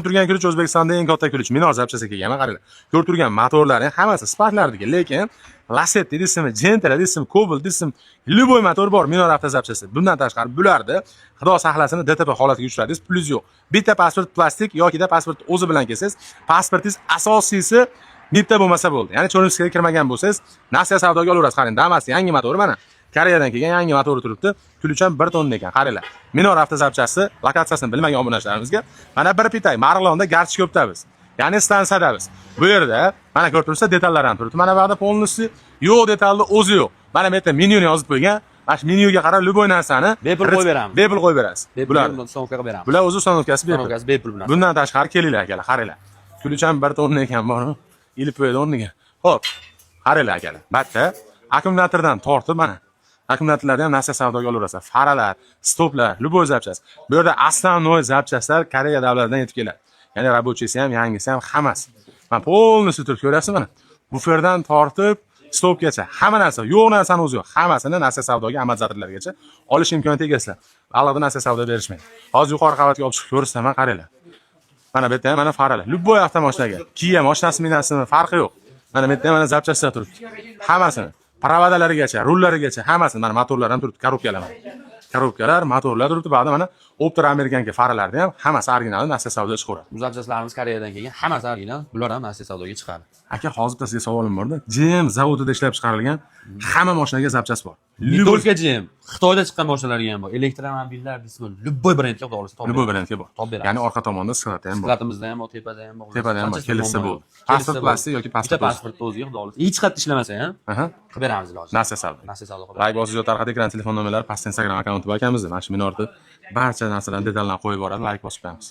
Turgan ключ O'zbekistonda eng katta ключ Minor запчасть kelgan, qaranglar. Ko'rib turgan motorlari hammasi Sparklardiki, lekin Lacetti deysizmi, Gentra deysizmi, Cobalt deysizmi, любой motor bor Minor автозапчасть. Bundan tashqari bularda, Xudo saqlasin, DTP holatiga uchradingiz, plyus yo'q. Bitta pasport plastik yokida pasport o'zi bilan kelsangiz, pasportingiz asosiysi bitta bo'lmasa bo'ldi. Ya'ni Chornomskga kirmagan bo'lsangiz, nasiya savdoga olaverasiz. Qarang, Damas yangi motori mana. Koreyadan kelgan yangi motori turibdi. Ключ ham 1 tonna ekan, qaranglar. Minor автозапчасть lokatsiyasini bilmagan obunachilarimizga mana bir pitay Marg'ilonda Garchiko'pdamiz. Ya'ni stansiядamiz. Bu yerda mana ko'rib turibsiz, detallar ham turibdi. Mana bu yerda полностью yo'q, detalni o'zi yo'q. Mana bu yerda menyuni yozib qo'ygan. Mana shu menyuga qarab любой narsani Bepul qo'yib beramiz. Bepul qo'yib berasiz. Bepul Bular. Установка qilib beramiz. Bular o'zi установка si bepul. Установка si bepul bu narsa. Bundan tashqari kelinglar, akalar, qaranglar. Ключ ham 1 tonna ekan bormi? Ilib qo'ydi o'rniga. Xo'p, qaranglar, akalar. Bitta akkumulyatordan tortib mana akkumulyatorlarni ham nasiya savdoga olaverasiz. Faralar, stoplar, любой запчасть. Bu yerda основной запчасть lar Koreya davlatidan yetib keladi. Ya'ni рабочий si ham, yangisi ham, hammasi. Mana полностью turib ko'rasiz mana. Buferdan tortib stopgacha hamma narsa, yo'q narsani o'zi yo'q. Hammasini nasiya savdoga amortizatorlargacha olish imkoniyatiga egasizlar. Alohida nasiya savdo berishmaydi. Hozir yuqori qavatga olib chiqib ko'rsataman, qaranglar. Mana bu yerda ham mana faralar. Любой avtomashinaga, Kia mashinasi, minasimi farqi yo'q. Mana bu yerda ham mana запчасть lar turibdi. Hammasini, провода larigacha, rullarigacha hammasini, mana motorlar ham turibdi, коробка lar mana. Коробка lar, motorlar turibdi. Ba'da mana Optra американка faralarni ham hammasi original, nasiya savdo chiqaveradi. Bu запчасть larimiz Koreyadan kelgan, hammasi original. Bular ham nasiya savdoga chiqadi. Aka, hozir bitta sizga savolim borda. GM zavodida ishlab chiqarilgan hamma mashinaga запчасть bor. Не только GM, Xitoyda chiqqan mashinalarga ham bor. Elektromobillar deysizmi, любой brendga, Xudo xohlasa, topib Любой beramiz. brendga bor. Topib beramiz. Ya'ni orqa tomonda склад ham bor. Склад imizda ham bor, tepada ham bor. Tepada ham bor, Qancha kelishsa muammo bo'ldi. yo'q. Pasport Kelishsa bo'ldi. plastik yoki pasport Bitta o'zi? Pasportni o'ziga, Xudo xohlasa. Hech qayerda ishlamasa ham qilib beramiz iloji. Nasiya savdo. Nasiya savdo qilib. Layk bosib, tarqat ekran telefon nomerlari, pastda Instagram akkaunti bor akamizda. Mana shu Minorda barcha narsalarni detallarni qo'yib boradi. Layk bosib qo'yamiz.